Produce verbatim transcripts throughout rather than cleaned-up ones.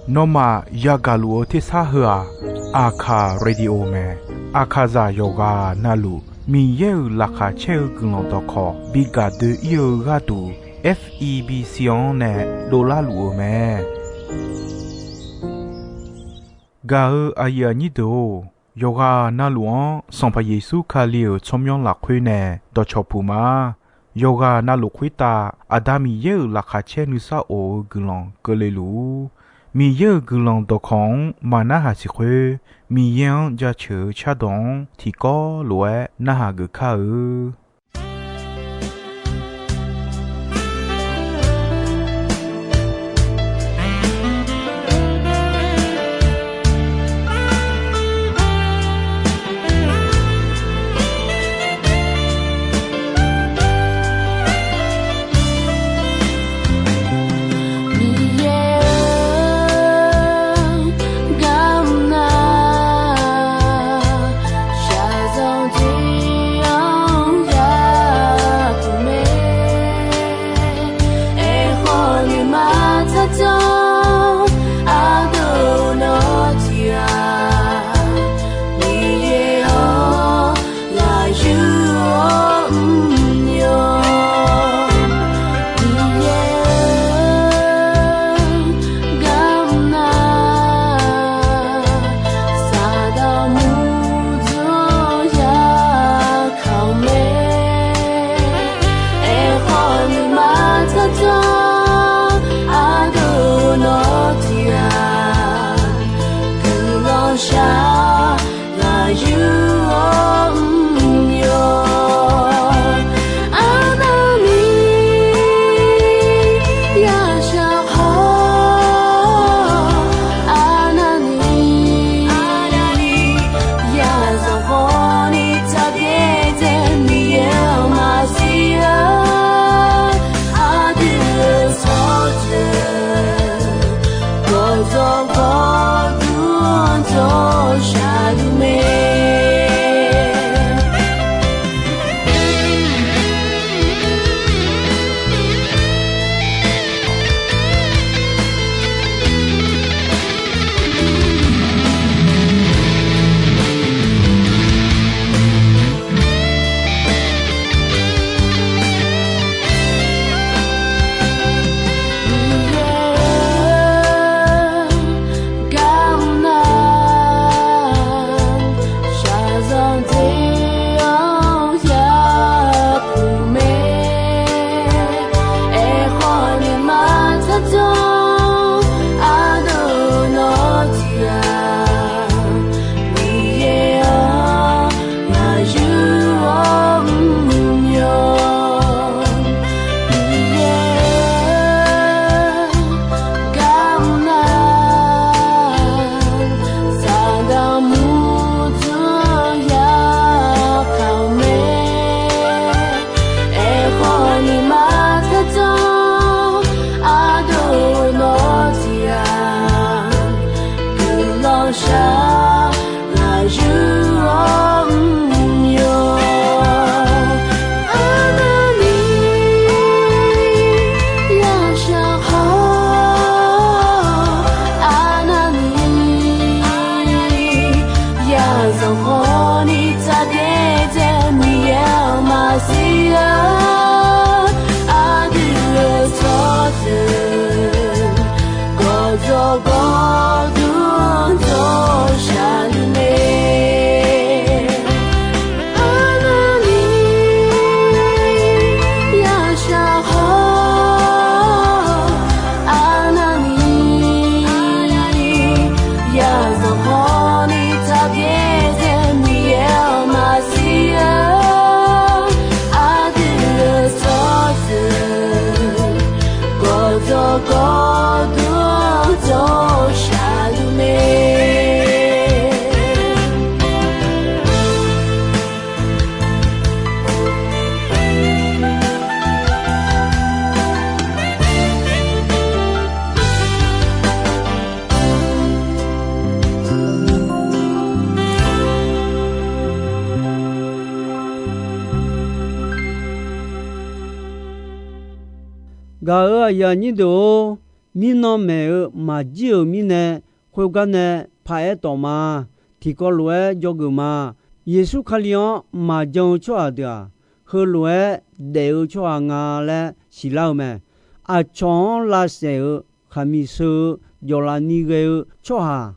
Nawmaf yagaq luf-eu tersar heu-aq, Aqkaq Radio mae. Aqkaqzaq yawqghaq navluf Miqyaer-euq laqkhaq caer-eu guiqlanq dawqkawq bi gaq doe-ir-eu gharduq, F E B C-anr nae dovlar luf-eu mae. Gaq-eu aqyuif aqnyir deuq-or, yawqghaq navluf-anr Sanqpaq Yeqsur Kali-euq tsawrmyanr lafkhoer nae dawqcawq puq ma. Yawqghaq navluf khoertav Aqda Miqyaer-euq laqkhaq caer nuisar of-eu guiqlanq keuvle luf-ur. Miqyaer-euq guiqlanq dawqkawq-anr maqnarhaq siq khoer, Miqyaer-anr jaceuq-eu cardawq-anr tiqkawv lof-aer narhaq geuf kar-eu. Miqyaer-or, garmr nar, shaqzanq tiq-anr yapuq mae. Aerkhawf nuima tsardzanr ardov nawr tiq-aq, Miqyaer-or, ngaq yur-awr mrnya. Miqyaer-or, garmr nar, Saqdaq murdzanr yakaq-eu mae. Aerkhawf nuima tsardzanr ardov nawr tiq-aq, guiqlanq shaq ngaq yur-awr mrnya. Arnavni yashaq khawf, arnavni yazanq khawfni tsaqbyaer dzae Miqyaer-anr maqsiq-a. Aqdui-euq tsawrjeuq gawqdzawq gawqdmr dawq shaqluf mae. Miqyaer-or, garmr nar, shaqzanq tiq-anr yapuq mae. Aerkhawf nuima tsardzanr ardov nawr tiq-aq, Miqyaer-or, ngaq yur-awr mrnya. Miqyaer-or, garmr nar, Saqdaq murdzanr yakaq-eu mae. Aerkhawf nuima tsardzanr ardov nawr tiq-aq, guiqlanq shaq ngaq yur-awr mrnya. Arnavni yashaq khawf, arnavni yazanq khawfni tsaqbyaer dzae Miqyaer-anr maqsiq-a. Aqdui-euq tsawrjeuq gawqdzawq gawqdmr dawq shaqluf mae. Arnavni yashaq khawf, arnavni yazanq khawfni tsaqbyaer dzae Miqyaer-anr maqsiq-a. Aqdui-euq tsawrjeuq gawqdzawq gawqdmr dawq shaqluf mae. Gaq-euq aqyuif aqnyir deuq-or, Mirnan maeq-eu maqjir-euq mirnae, khoergar nae paraer tawf ma. Tiqkawv lof-aer dzawgeuf ma. Yeqsur Kali-anr maqjan-eu tsawrhaq deuq-aq, heulof-aer daef-eu tsawrhaq nga laer siqlar-eu mae. Aqcawq-anr lavsaef-eu, khaqmiq sheu-eu, jawqlaf ni ghae-eu tsawrhaq,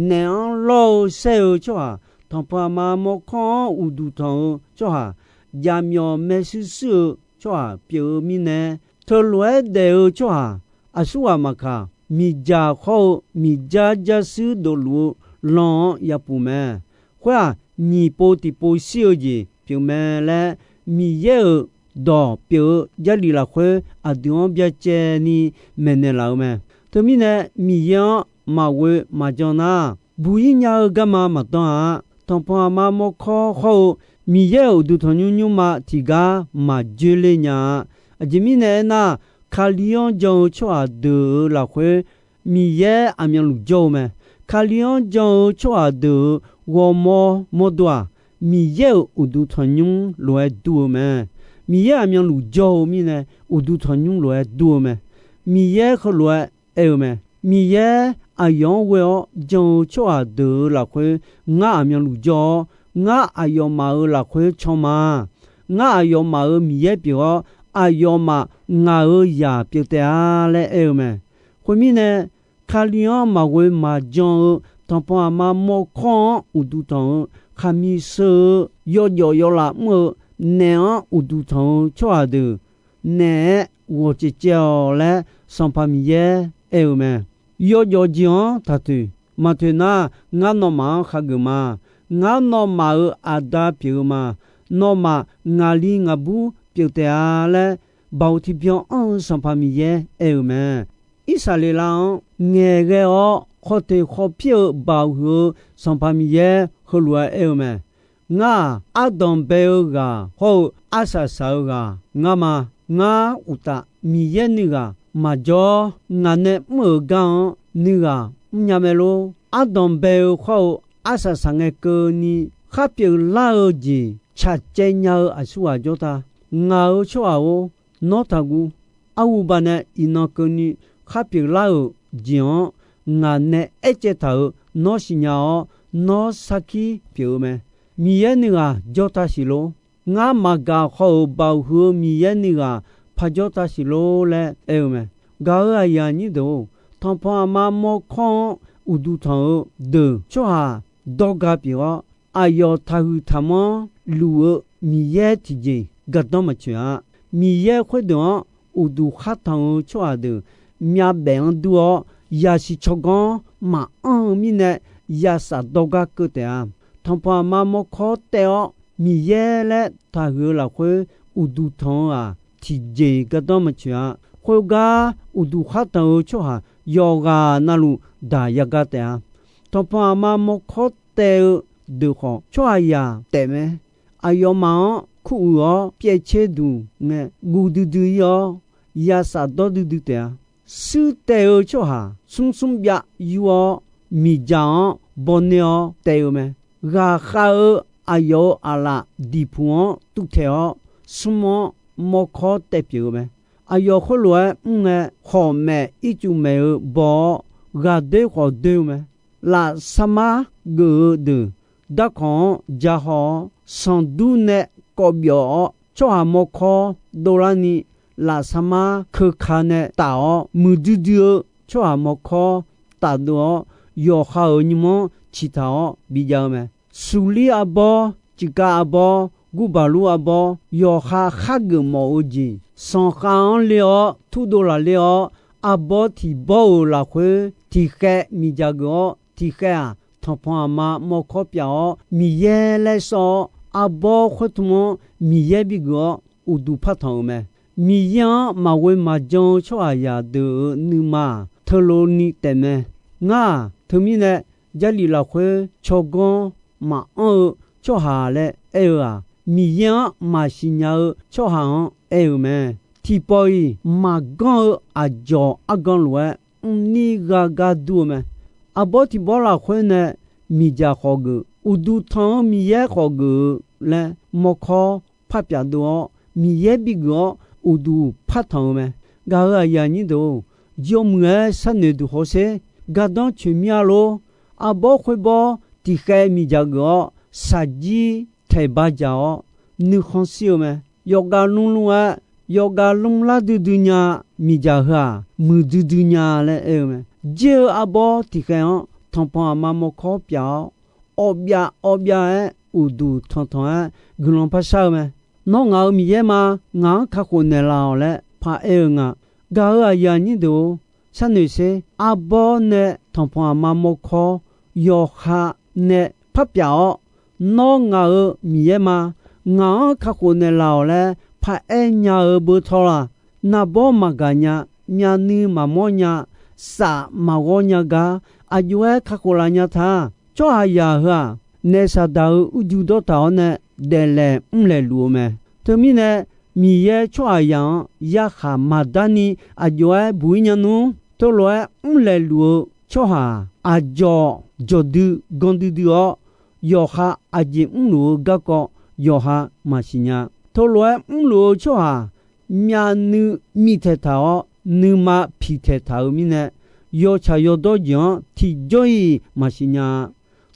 naef-anr lawr-eu saer-eu tsawrhaq, tanqpanq aqma mawrkawr-anr uqduq tanq-eu tsawrhaq, jaqmyawf maershuir shuir-eu tsawrhaq pyeuf-eu mirnae, teulof-aer daef-eu tsawrhaq aqsurghaq maqkaq, miqdzaq khawr-eu miqdzar jarshuir dofluf-eu lan-anr yapuf mae. Khoer-aq, nyiq pov tiqpov shir-eu jeq pyeufmae laer, Miqyaer-euq dawq pyeuf-eu Jarlif lafkhoer aqdui-anr byacaevni maeqnaeq laf-eu mae. Teumirnae, Miqyaer-anr maqghoe maqjan nar, buq-ir nya-eu garma maqdan-a. Tanqpanq aqma mawrkawr khawr-eu Miqyaer-euq uqduq tanqnymr nymrma tiqgar maqjoer le nya-a. Aqjeq mirnae aernar, Kali-anr jan-eu tsawrhaq deuq-euq lafkhoer Miqyaer aqmyanluf jawr-eu mae. Kali-anr jan-eu tsawrhaq deuq-euq ghawrmawr mawrdo-aq, Miqyaer-euq uqduq tanqnymr lof-aer dur-eu mae. Miqyaer aqmyanluf jawr-eu mirnae, uqduq tanqnymr lof-aer dur-eu mae. Miqyaer heulof-aer aer-eu mae. Miqyaer aqyawf-anr ghoe-awr jan-eu tsawrhaq deuq-euq lafkhoer ngar aqmyanluf jawr-awr, ngar aqyawfmaf-euq lafkhoer can ma. Ngar aqyawfmaf-euq Miqyaer pyeuf-awr, aqyawfmaf ngaq-euq zaq pyeuf taef-a laer aer-eu mae. Khoermirnae, Kali-anr maqghoe maqjan-eu tanqpanq aqma mawrkawr-anr uqduq tanq-eu, khaqmiq sheu-eu, yawjawf yawlaf mr-eu, naeq-anr uqduq tanq-eu tsawrhaq deuq naeq-aer ghawq caevcaev-awq laer Sanqpaq Miqyaer aer-eu mae. Yawjawf jeq-anr taqtoeq. Maqtoeq nar, ngar nawmaf-anr khageuf ma. Ngar nawmaf-euq aqda pyeuf-eu ma. Nawmaf ngaqli ngaqbur pyeuf taef-a laer, Baoq tiqbyan anr-eu Sanqpaq Miqyaer aer-eu mae. Irsaqleqlav-anr ngaeqghae-awr khawf teq khawf pir-eu Baoq huiq-eu Sanqpaq Miqyaer heulof-aer aer-eu mae. Ngar-aq, ardanq bae-eu ghaq hawr-eu arsaq saq-eu ghaq ngar ma. Ngar uqtaf, Miqyaer nuighaq maqjawr. Ngaq nae mr-euq gar-anr nuighaq mrnya mae lor. Ardanq bae-eu khawr-eu arsaq saq ngae keuvni khar pyeuflar-eu jeq caqcaev nya-eu aqsurghaq jawr ta. Ngaq-euq tsawrhaq-or, nawr taqguv. Arhuba nae iqnan keuvni khar pyeuflar-euq jeq-anr ngaq nae aercaev taq-euq nawr siqnya-awr, nawr sarkir pyeuf-eu mae. Miqyaer nuighaq jawr ta siq lor. Ngar maqgaq khawf-euq Baoq huiq-eu Miqyaer nuighaq parjawr ta siq lor laer aer-eu mae. Gaq-euq aqyuif aqnyir deuq-or, tanqpanq aqma mawrkawr-anr uqduq tanq-eu deuq tsawrhaq dawrga pyeuf-awr, aqyawf taqhuiq taqmanr luf-eu Miqyaer tiqjeq gardanr maqtsoeq-a. Miqyaer khoerdeuq-anr uqduq khar tanq-eu tsawrhaq deuq myavbaef-anr dur-awr, yasiq tsawrganr maqanr-eu mirnae, yasaf dawrgar keuv taef-a. Tanqpanq aqma mawrkawr taev-awr, Miqyaer laer taqhuiq-eu lafkhoer uqduq tanq-eu-aq, tiqjeq gardanr maqtsoeq-a. Khoergar uqduq khar tanq-eu tsawrhaq yawqghaq navluf daq yagar taef-a. Tanqpanq aqma mawrkawr taev-eu deuq khawf, tsawrhaqzaq taef mae. Aqyawfmaf-anr kuruiq-awr pyaevtser duq ngae, guv duidui-ir-awr, yasaf dawr duidui taef-a. Shuir taev-eu tsawrhaq smr smr byav yur-awr, miqdzaq-anr baw ner-awr taev-eu mae. Ghaqkhav-eu aqyawf-euq aqlaf diqpuq-anr tuvtaeq-awr, smr-anr mawrkawr taev pyeuf-eu mae. Aqyawf khoerlof-aer mr ngae, khawqmaef ircuf maeq-eu baw-awr, ghaqdoer khawf doer-eu mae. Lafsarmar geuf-eu deuq darkawq-anr ja haw-awr, sanqdur nae kawv byawf-awr, tsawrhaq mawrkawr dovlarni, lafsarmar keuka nae taf-awr, muiqdui dui-eu tsawrhaq mawrkawr tafdov-awr, yawqha-euq nymr-anr ciqtaq-awr bijav-eu mae. Suqlir arbawr, ciqkav arbawr, gurbaqlur arbawr, yawqha khar geufmawf-eu jeq, sanqkhav-anr ler-awr turdov lafler-awr, arbawr tiq bawr-euq lafkhoer tiqkhaev miqdzaq geuf-awr, tiqkhaev-aq, tanqpanq aqma mawrkawr pyaf-awr, Miqyaer laer sawr-awr, arbawr khoertmq-anr Miqyaer bigeuf-awr, uqduq par tanq-euq mae. Miqyaer-anr maqghoe maqjan-eu tsawrhaqzaq deuq-euq nuima-aq, teulof ni taefmae. Ngar-aq, teumirnae Jarlif lafkhoer tsawrganr maqanr-eu tsawrhaq laer aer-eu-aq, Miqyaer-anr maqsiq nya-eu tsawrhaq-anr aer-eu mae. Tiqpawf-iq maqganr-eu aqdzawq argan lof-aer mrnir gha gar dur-eu mae. Arbawr tiq bawr lafkhoer nae miqdzaq khawf geuf, uqduq tanq-eu Miqyaer khawf geuf-eu laer mawrkawr par pyaf dov-awr, Miqyaer bigeuf-awr uqduq par tanq-eu mae. Gaq-euq aqyuif aqnyir deuq-or, yawmuiq-aer sharnoeq duq hawsher. Gardanr coeq mir-a lor. Arbawr khoerbawr tiqkhaev miqdzaq geuf-awr, shaqjir taeq ba dzaq-awr, nuikhanr shir-eu mae. Yawqghaq lmlm-aer, yawqghaq lmlar duidui nya miqdzaq heu-aq, muiqdui dui nya laer aer-eu mae. Jir-eu arbawr tiqkhaev-anr tanqpanq aqma mawrkawr pyaf-awr, awvbyav awvbyav-aer uqduq tanqtanq-aer guiqlanq par shar-eu mae. Nawr ngaq-euq Miqyaer ma. Ngaq-anr kakhof naeqlaf-awq laer paraer-eu nga. Gaq-euq aqyuif aqnyir deuq-or, sharnoeq sher. Arbawr nae tanqpanq aqma mawrkawr yawqha nae par pyaf-awr, Nawr ngaq-euq Miqyaer ma. Ngaq-anr kakhof naeqlaf-awq laer paraer nya-eu beu tawrlaq. Naqbawr maqgaq nya, myavnuiv maqmawr nya, saf maqghawr nya gar aqjox-aer kakhof laf nya ta. Tsawrhaqzaq heu-aq, naef Saqdaq-euq urju dawrtaq-awr nae daeflaeq mrlaeq luf-eu mae. Teumirnae, Miqyaer tsawrhaqzaq-anr yarkhaq maqdarni aqjox-aer buq-ir nya nmr. Teulof-aer mrlaeq luf-eu tsawrhaq aqdzawq dzawqdui gan duidui-awr, yawqha aqjeq mrluf-eu garkawv yawqha maqsiq nya. Teulof-aer mrluf-eu tsawrhaq myavnuiv miqtaeq taq-awr, nuima piqtaeq taq-euq mirnae, yawtsaq yawdawr jeq-anr tiqjawr-iq maqsiq nya-a.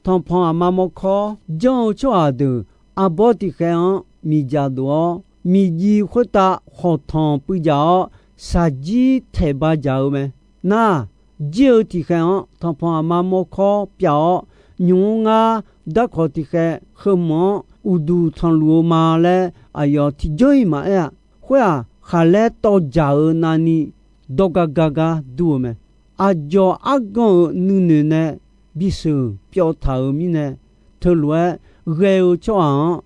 Tanqpanq aqma mawrkawr janr-eu tsawrhaq deuq arbawr tiqkhaev-anr miqdzaq dof-awr, miqjiv khoertav khawqtanq puivdzaq-awr, shaqjir taeq ba dzaq-eu mae. Nar, jir-eu tiqkhaev-anr tanqpanq aqma mawrkawr pyaf-awr, nymq-mr ngar darkawq tiqkhaev heu mq-anr uqduq tanqluf-eu ma laer aqyawf tiqjawr-iq maqaer-a. Khoer-aq, khaqlaer tawv dzaq-eu navni dawrgar gar gar dur-eu mae. Aqdzawq argan-euq nuinoeq nae bisheuq pyawv taq-euq mirnae, teulof-aer ghae-eu tsawrhaq-anr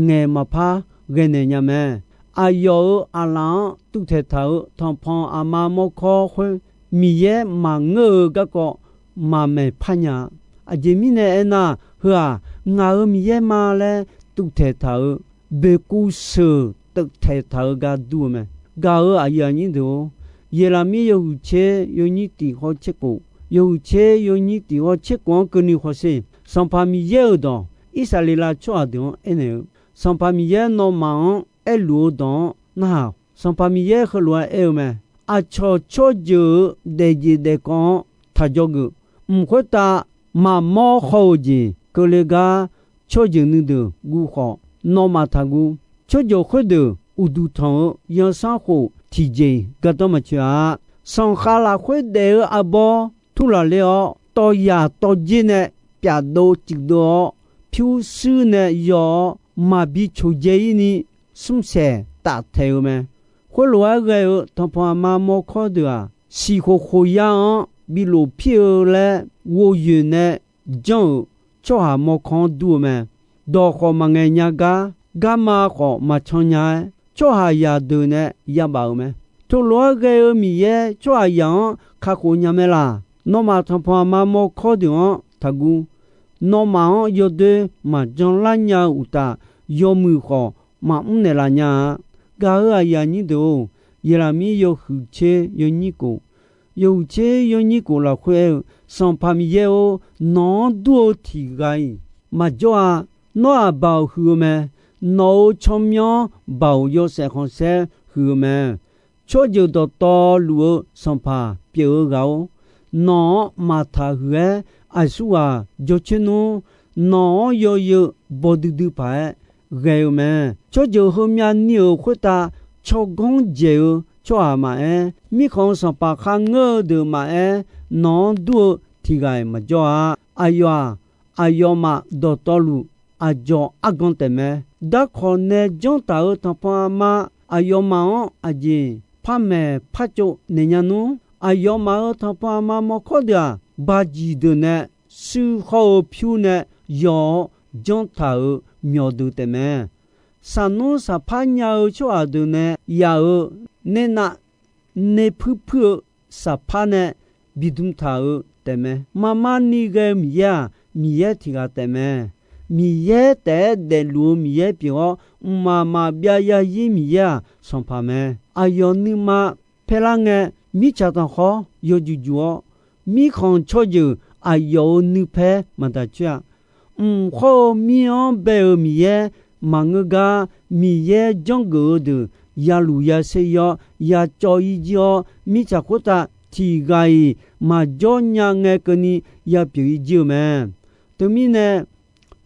ngaeq maqpar ghae naeq nya mae. Aqyawf-euq aqlaf-anr tuvtaeq taq-euq tanqpanq aqma mawrkawr khoer, Miqyaer maqngeur-eu garkawv maqmaeq par nya-a. Aqjeq mirnae aernar, heu-aq, ngaq-euq Miqyaer ma laer tuvtaeq taq-euq boeqkuv sheuq teuvtaeq taq-eu gar dur-eu mae. Gaq-euq aqyuif aqnyir deuq-or, Yeqlaqmir yawhuiq tser yawnyir tiq hawr tser khof, yawhuiq tser yawnyir tiq hawr tser khof-anr keuvni hawsher. Sanqpaq Miqyaer-euq dawq Irsaqleqlav tsawrhaq deuq-anr aernaeq-eu, Sanqpaq Miqyaer nawmaf-anr aerluf-eu dawq-anr narhaq. Sanqpaq Miqyaer heulof-aer aer-eu mae. Aqcawq tsawrjeuq-euq daefjeq daefkawv-anr taq dzawgeuf. Mq khoertav maqmawr haw-euq jeq keuvle gar, tsawrjeuq nuideuq guv khawf, nawmaf taqguv. Tsawrjeuq khoerdeuq uqduq tanq-eu yansanr khof tiqjeq-iq gardanr maqtsoeq-a. Sanqkhav lafkhoer daef-eu arbawr turlaq ler-awr, tawv yaq tawv jer nae pyafdov cuifdov-awr, pyurshuir nae yaw-awr, maqbi coqdzae-ir ni smrsaeq taftaeq-eu mae. Khoerlof-aer ghae-eu tanqpanq aqma mawrkawr deuq-aq, siqkhof khof ya-anr bi lof pir-eu laer ghovyoeq nae janr-euq tsawrhaq mawrkawr-anr dur-eu mae. Dawq khawf maqngaeq nya gar, garma khawf maqcan nya-aer, tsawrhaqzaq deuq nae yabaf-euq mae. Teulof-aer ghae-eu Miqyaer tsawrhaqzaq-anr kakhof nya mae laq. Nawmaf tanqpanq aqma mawrkawr deuq-anr taqguv. Nawmaf-anr yawdoer maqjan lar nya-eu uqtaf, yawmuiq khawf maqmr naeqlaf nya-a. Gaq-euq aqyuif aqnyir deuq-or, Yeqlaqmir yawhuiq tser yawnyir khof, yawhuiq tser yawnyir khof lafkhoer aer-eu, Sanqpaq Miqyaer-or, nawq-anr dur-eu tiq ghaq-iq maqjawr-a. Nawr-aq baoq huiq-eu mae. Nawq-euq tsawrmyanr-anr baoq yawshaef khanqsaer huiq-eu mae. Tsawrjeuq dawqtawvluf-eu Sanqpaq pyeuf-eu ghaq-or, nawq-anr maqtaq huiq-aer aqsurghaq jawrcoer nmr. Nawq-anr yawzeu bawduidui paq-aer ghae-eu mae. Tsawrjeuq heumyav ni-euq khoertav tsawrganr dzaeq-eu tsawrhaq maqaer, mirkhanq-euq sanqpaq kharngeur-eu deuq maqaer, nawq-anr dur-eu tiq ghaq-iq maqjawr-a. Aqyawf-aq, aqyawfmaf dawqtawvluf aqdzawq argan taef mae. Darkawq nae janr taq-euq tanqpanq aqma aqyawfmaf-anr aqjeq par maeq par tsov naeq nya nmr. Aqyawfmaf-euq tanqpanq aqma mawrkawr deuq-aq, bajiq deuq nae shuir hawr-eu pyur nae yaw-awr janr taq-euq myawq deuq taef mae. Saqnmr saqpar nya-eu tsawrhaq deuq nae yaf-euq naernav naerpuir puir-eu saqpar nae bidm taq-euq taef mae. Marmar ni ghae-eu Miqyaer-aq, Miqyaer tiq ghaq taef mae. Miqyaer taef-aer daefluf-eu Miqyaer pyeuf-awr, mqmaq maqbyav yazir Miqyaer-aq, sanqpaq mae. Aqyawf nuima paer lar ngae, mirtsaq tanqkhawr yawjuq juq-awr, mirkhanq tsawrjeuq aqyawf-euq nuipaer maqdaq coer-a. Mq hawr-eu mir-anr bae-euq Miqyaer maqngeur gar, Miqyaer janrgeuf-eu deuq ya luf ya ser-ir-awr, ya cawv-ir jir-awr, mirtsaq khoertav tiq ghaq-iq maqjawr nya ngae keuvni yapyeuf-ir jir-eu mae. Teumirnae,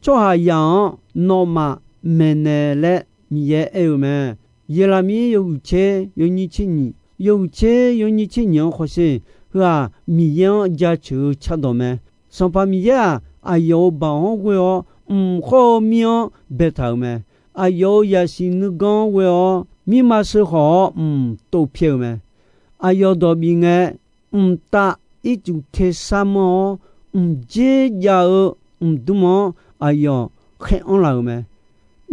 tsawrhaqzaq-anr nawmaf maeqnaeq laer Miqyaer aer-eu mae. Yeqlaqmir yawhuiq tser yawnyir tser nyiq, yawhuiq tser yawnyir tser nyiq-anr hawsher. Heu-aq, Miqyaer-anr jaceuq-eu cardawq mae. Sanqpaq Miqyaer-aq, aqyawf-euq baoq-anr ghoe-awr, mq khawr-eu mir-anr baetaq-euq mae. Aqyawf-euq yaqsiq nuiganr-anr ghoe-awr, mirma sheukhawf-awr mq tov pyaeq-euq mae. Aqyawf dawq bif ngae, mqtav ircuf tersar manr-awr, mqdzer jav-eu mqdmr-anr aqyawf khaer anrlaf-euq mae.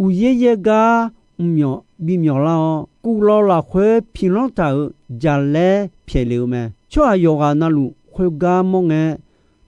Uqyaer yaer gar mqmyawf bimyawf lar-awr, kuvlawv lafkhoer piqlanr taq-euq jaqlaer pyaeq lef-eu mae. Tsawrhaq yawqghaq na luf khoergar mawr ngae,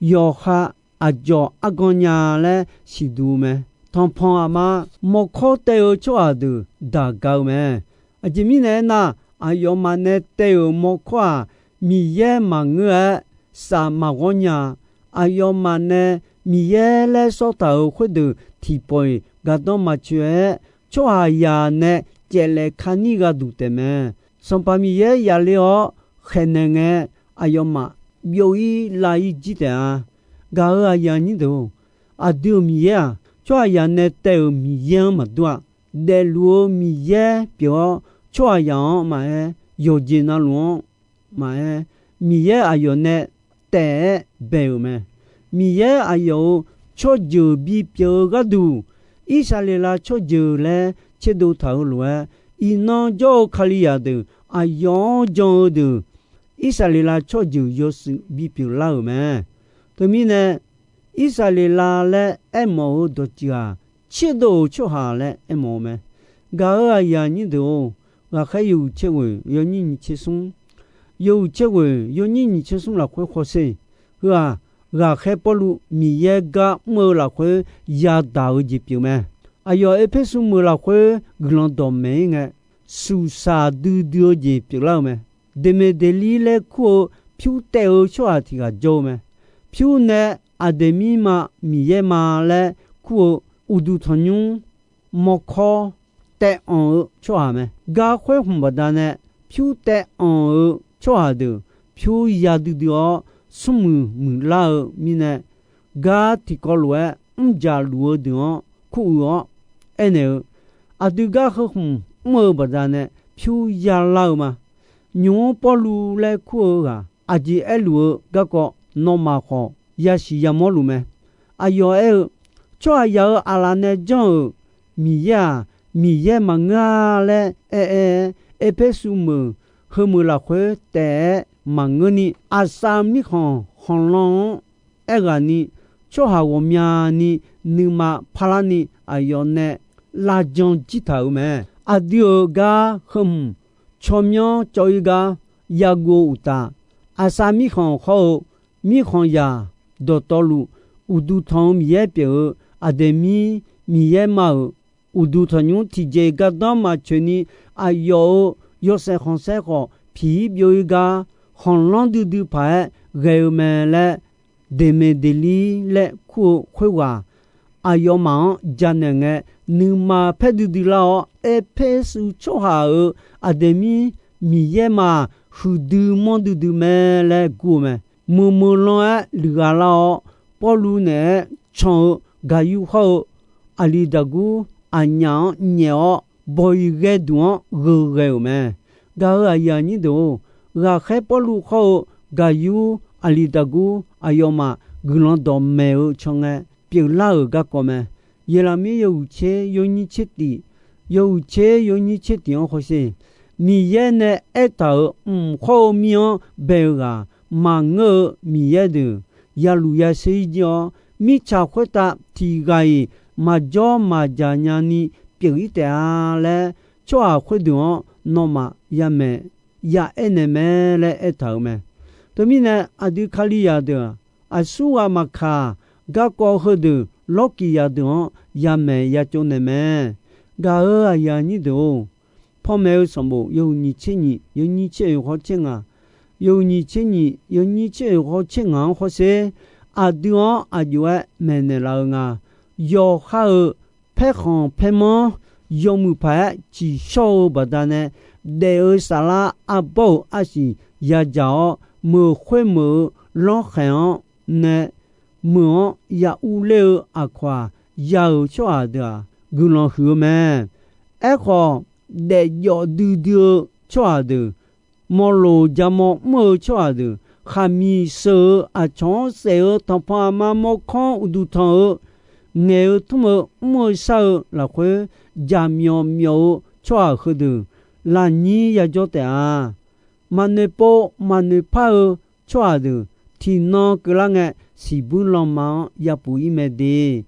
yawqha aqdzawq argan nya laer siqduq-eu mae. Tanqpanq aqma mawrkawr taev-eu tsawrhaq deuq daq ga-eu mae. Aqjeq mirnae aernar, aqyawfmaf nae taev-euq mawrkawr-aq, Miqyaer maqngeur-aer saf maqghawr nya-a. Aqyawfmaf nae Miqyaer laer sawr taq-euq khoerdeuq tiqpawf-iq gardanr maqtsoeq-aer, tsawrhaqzaq nae caeflaef kani gharduq taefmae. Sanqpaq Miqyaer yaqler-awr khaeqnaeq ngae, aqyawfmaf byov-ir lav-ir jir taef-a. Gaq-euq aqyuif aqnyir deuq-or, aqdui-euq Miqyaer-aq, tsawrhaqzaq nae taev-euq Miqyaer-anr maqdur-a. Daefluf-eu Miqyaer pyeuf-awr, tsawrhaqzaq-anr maqaer, yawqjeq na luf-anr maqaer, Miqyaer aqyawf nae taef-aer bae-euq mae. Miqyaer aqyawf-euq tsawrjeuq bipyeuf-eu gharduq, Irsaqleqlav tsawrjeuq laer tserdov taq-euq lof-aer, iqnan jawr-eu Kalizaq deuq aqyawf-anr jan-eu deuq, Irsaqleqlav tsawrjeuq yawshuif bipyeuf lar-euq mae. Teumirnae, Irsaqleqlav laer aermawf-eu dawqtsuif-aq, tserdov-euq tsawrhaq laer aermawf-eu mae. Gaq-euq aqyuif aqnyir deuq-or, ghaqkhaer yawhuiq tser ghoeq yawnyir nyiq tser smr, yawhuiq tser ghoeq yawnyir nyiq tser smr lafkhoer hawsher. Heu-aq, ghaqkhaer Pawrluv Miqyaer gar mr-eu lafkhoer yadaq-eu jeq pyeuf mae. Aqyawf Erpersu meuq lafkhoer guiqlanq dawqmaeq-ir ngae, suqsaq duidui-eu jeq pyeuflar-eu mae. Deqmeqdeqlir laer kur-eu pyur taev-eu tsawrhaq tiq ghaq jawr-eu mae. Pyur nae Aqdeqmirma Miqyaerma laer kur-eu uqduq tanqnymr mawrkawr taev anq-eu tsawrhaq mae. Gar khoer hmq baqdanae pyur taev anq-eu tsawrhaq deuq pyur ya duidui-awr, smrmuiq muiqlar-eu mirnae, gar tiqkawv lof-aer mrjaq luf-eu deuq-anr kuruiq-awr aernaeq-eu, aqdui gar heu hmq mr-eu baqdanae pyur yalar-eu ma. Nymq-mr Pawrluv laer kur-eu ghaq aqjeq aerluf-eu garkawv nawmaf khawf yasiq yamawr luf mae. Aqyawf aer-eu, tsawrhaqzaq-euq aqlaf nae janr-euq Miqyaer-aq, Miqyaer maqngeur-a laer aer-aer-aer, Erpersu meuq heumeuq lafkhoer taef-aer maqngeurni, Aqsav mirkhanq khanqlan-anr aerghaqni, tsawrhaq ghawqmyani nuima parlarni aqyawf nae lavjan jir taq-euq mae. Aqdui-euq gar heu hmq tsawrmyanr cawv-ir gar yaguv-eu uqtaf, Aqsav mirkhanq hawr-eu mirkhanqzaq dawqtawvluf, uqduq tanq-eu Miqyaer pyeuf-eu Aqdeqmir Miqyaerma-euq uqduq tanqnymr tiqjeq gardanr maqtsoeqni, aqyawf-euq yawshaef khanqsaer khawf piq-ir byov-ir gar, khanqlanr duidui paq-aer ghae-eu mae laer, Deqmeqdeqlir laer kur-eu khoerghaq aqyawfmaf-anr janaeq ngae, nuima paer duidui lar-awr, Erpersu tsawrhaq-euq Aqdeqmir Miqyaerma huiqdui manr duidui mae laer gur-eu mae. Meuq meuq lan-aer luiqghaq lar-awr, Pawrluv naeq-aer can-eu Gaqyur hawr-eu Aqliqdaqgur aqnyaf-anr nyaef-awr, bawq-iq ghae duq-anr gheu ghae-euq mae. Gaq-euq aqyuif aqnyir deuq-or, ghaqkhaer Pawrluv hawr-eu Gaqyur, Aqliqdaqgur aqyawfmaf guiqlanq dawqmaeq-eu can ngae pyeuflar-euq garkawv mae. Yeqlaqmir yawhuiq tser yawnyir tser tif, yawhuiq tser yawnyir tser tif-anr hawsher. Miqyaer nae aertaq-euq mq hawr-eu mir-anr bae-eu ghaq maqngeur-eu Miqyaer deuq yaluf yasher-ir jir-awr, mirtsaq khoertav tiq ghaq-iq maqjawr maqjaq nyani pyeuf-ir taef-a laer, tsawrhaq khoerdeuq-anr nawmaf yamaeq ya aernaeq mae laer aertaq-euq mae. Teumirnae, aqdui Kalizaq deuq-aq, aqsurghaq maqkaq, garkawv heudeuq lawrkiq zaqdeuq-anr yamaeq ya tsovnaeq mae. Gaq-euq aqyuif aqnyir deuq-or, panmaeq-eu sanqbof yawhuiq nyiq tser nyiq yawnyir tser oeq hawr tser ngaq, yawhuiq nyiq tser nyiq yawnyir tser oeq hawr tser ngaq-anr hawsher. Aqdui-anr aqjox-aer maeqnaeq laf-eu nga. Yawqha-euq paerkhanq paermanr yawmuiq paq-aer ciqshawr-eu baqdanae, daef-eu saflar arbawr-euq arsiq yadzaq-awr, meuq khoermeuq-eu lanrkhaeq-anr nae meuq-anr ya urler-eu aqkawq-aq, ya-euq tsawrhaq deuq-aq guiqlanq huiq-eu mae. Aerkhawf, daefjawf duidui-eu tsawrhaq deuq, mawqloq jaqmawr mr-eu tsawrhaq deuq, khaqmiq sheuq-eu aqcawq-anr saef-eu tanqpanq aqma mawrkawr-anr uqduq tanq-eu, ngaeq-eu tmr-eu mr-eu shar-eu lafkhoer jaqmyawf myawf-eu tsawrhaq heudeuq lafnyir yajawr taef-a. Maqnoeqpov maqnoeqpar-eu tsawrhaq deuq tiqnan keuvlar ngae, siqbuir lanma-anr yapuf-ir mae de.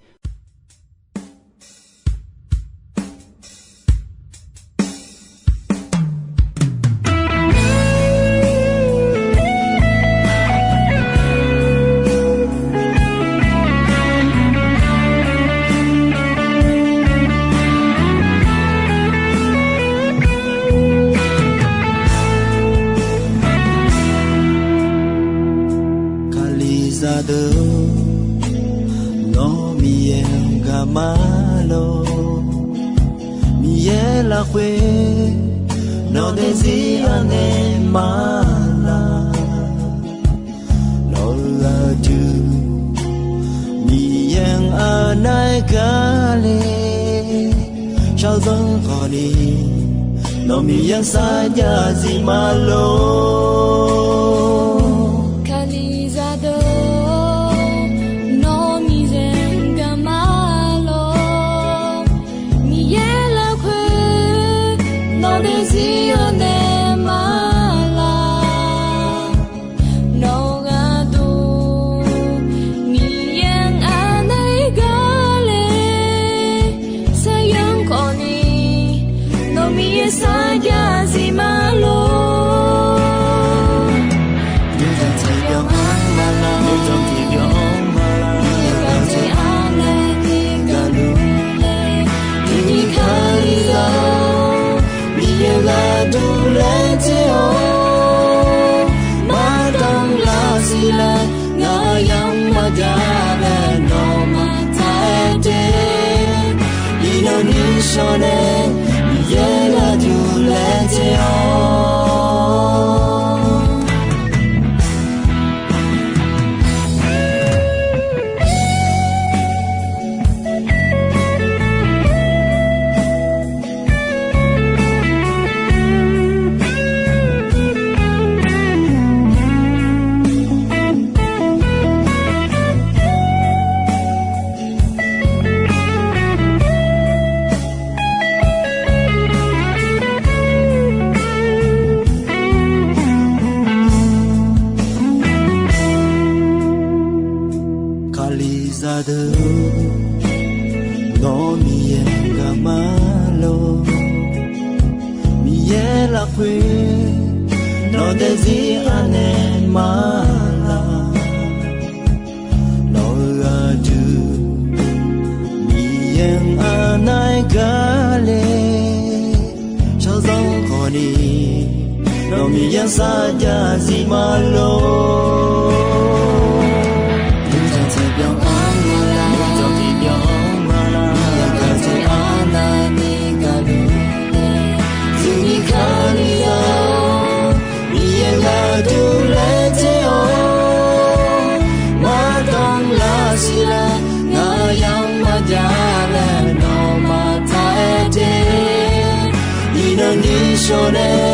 Kalizaq deuq, nawr Miqyaer-anr gaq ma lor. Miqyaer lafkhoer nawq daefzir anaeq ma laq. Nawq-eu aqdui Miqyaer-anr anaeq gaq le. Shaqzanr khawfni nawq Miqyaer-anr sarjax zif ma lor. Kalizaq deuq, nawr Miqyaer-anr gaq ma lor. Miqyaer lafkhoer nawq daefzir anaeq ma laq. Nawq-eu aqdui Miqyaer-anr anaeq gaq le. Saqyanr khawfni nawq Miqyaer sarjax zif ma lor. Nymrdanq tiqbyan-anr ma laq, nymrdanq tiqbyan-anr ma laq, Miqyaer gaq tser anaeq ni gaqluf le. Tiqnyir Kalizaq-or, Miqyaer gharduq laejae-awr, mardanq lar siqlar, ngaq-euq yamq maqjav laer nawmaf taq-aer de. Iqnan nishawr nae Miqyaer gharduq laejae-awr. Kalizaq deuq, nawr Miqyaer-anr gaq ma lor. Miqyaer lafkhoer nawq daefzir anaeq ma laq. Nawq-eu aqdui Miqyaer-anr anaeq gaq le. Shaqzanr khawfni nawq Miqyaer-anr sarjax zif ma lor. Nymrdanq tiqbyan-anr ma laq, nymrdanq tiqbyan-anr ma laq, Miqyaer gaq tser anaeq ni gaqluf le. Tiqnyir Kalizaq-or, Miqyaer gharduq laejae-awr, mardanq lar siqlar, ngaq-euq yamq maqjav laer nawmaf taq-aer de. Iqnan nishawr nae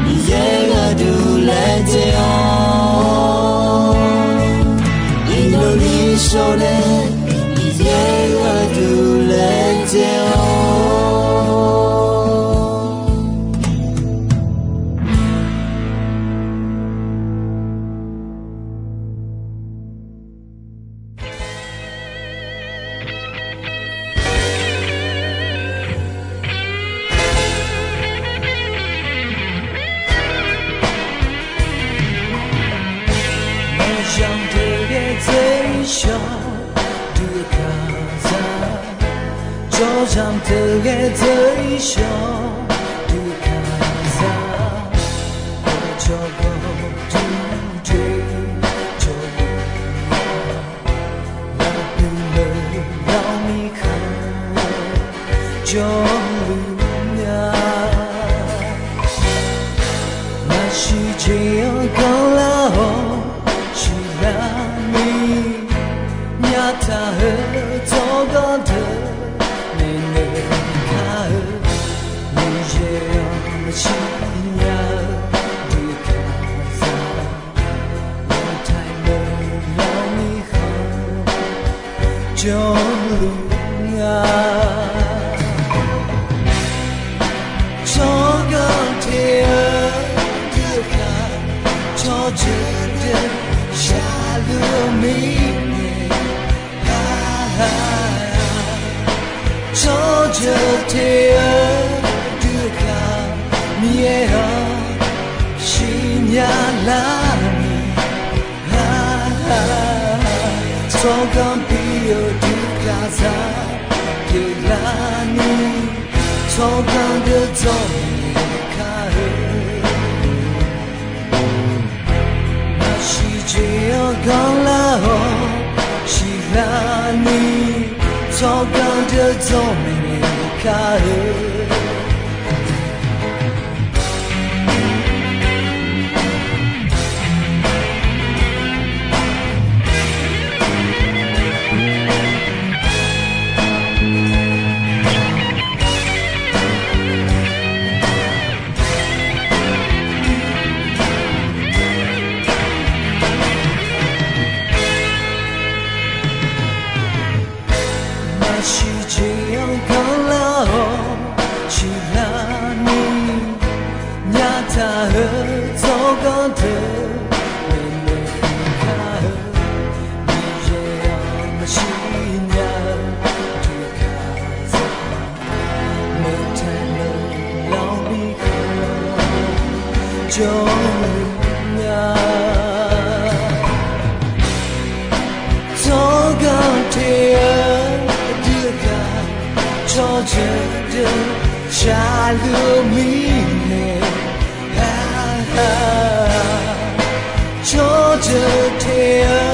Miqyaer gharduq laejae-awr, iqnan nishawr nae Miqyaer gharduq laejae-awr. Nawq zanq teuqghae dzeur-ir shawq, dui-eu Kalizaq. Jawr zanq teuqghae dzeur-ir-awr, dui-eu Kalizaq. Dawqjawq gawqdui doe jawrluf-a, lafpuq meuq lawr mirkhanq jawrluf-a. Naqsiq jeq-anr ganr lar-awr, jawrluf nga. Tsawrganr te-eu deuq khaq, tsawrjeuq deuq shaqluf mirnae, tsawrjeuq te-eu deuq khaq, Miqyaer-anr siqnya lar ni, tsawrganr bi-eu deuq khaq za deuq lar ni, tsawrganr deuq dzawrmaeq kar-eu. Maqsiq jeq-anr ganrlar-awr siqlar ni, tsawrganr deuq dzawrmaeq kar-eu. Maqsiq jeq-anr ganrlar-awr siqlar ni, nyataq-eu tsawrganr deuq maeqnaeq kar-eu. Miqyaer-anr maqsiq nya-eu deuq khaq za, meuq taeq meuq lanr bi kar jawr-eu nga. Tsawrganr te-eu deuq khaq, tsawrjeuq deuq shaqluf mirnae, tsawrjeuq te-eu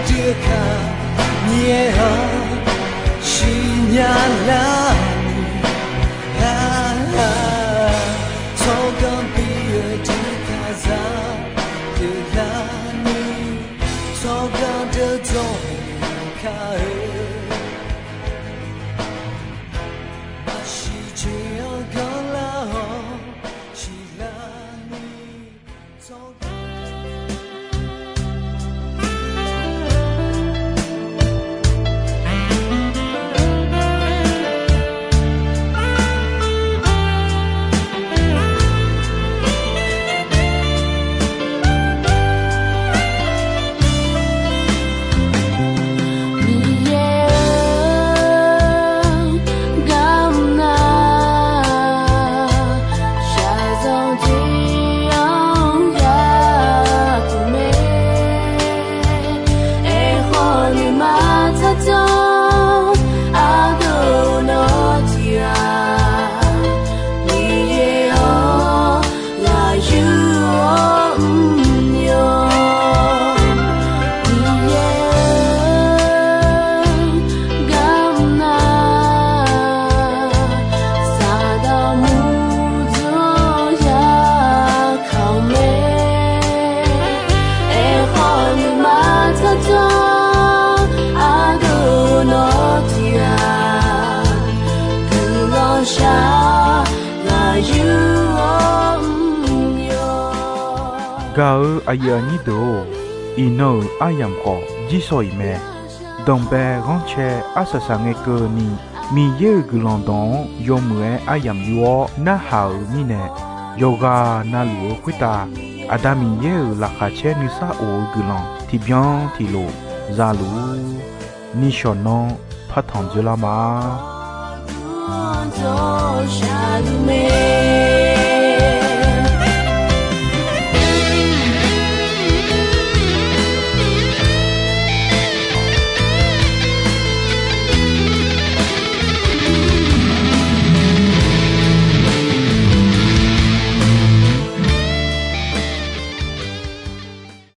deuq khaq, Miqyaer-anr siqnya lar ni, tsawrganr bi-eu deuq khaq za deuq lar ni, tsawrganr deuq dzawrmaeq kar-eu. Maqsiq jeq-anr ganrlar-awr siqlar ni, tsawrganr Miqyaer-eu, garmr nar, shaqzanq jeq-anr yakuq mae. Aerkhawf nuima tsardzanr ardov nawr tiq ghaq, Miqyaer-awr ghaq yur-awr mr yawr. Miqyaer-eu, garmr nar, saqdaq muqdzanr ya kaq-eu mae. Aerkhawf nuima tsardzanr ardov nawr tiq ghaq, guiqlanq shaq ghaq yur-awr mr yawr. Gaq-eu aqyuif aqnyir deuq-or, iqnan-euq aryamq khawf jirsawq iq mae. Danqbae ghanrcae arsaq saq ngae keuvni, Miqyaer-euq guiqlanq dawq-anr yawmuiq-aer aryamq yur-awr narhaq-euq mirnae, yawqghaq navluf-eu khoertav Aqda Miqyaer-euq laqkhaq caer nuisar of-eu guiqlanq tiqbyan tiqlof za luf-ur. Nishawq nanr partanq dzoerlar ma. Shaqluf mae.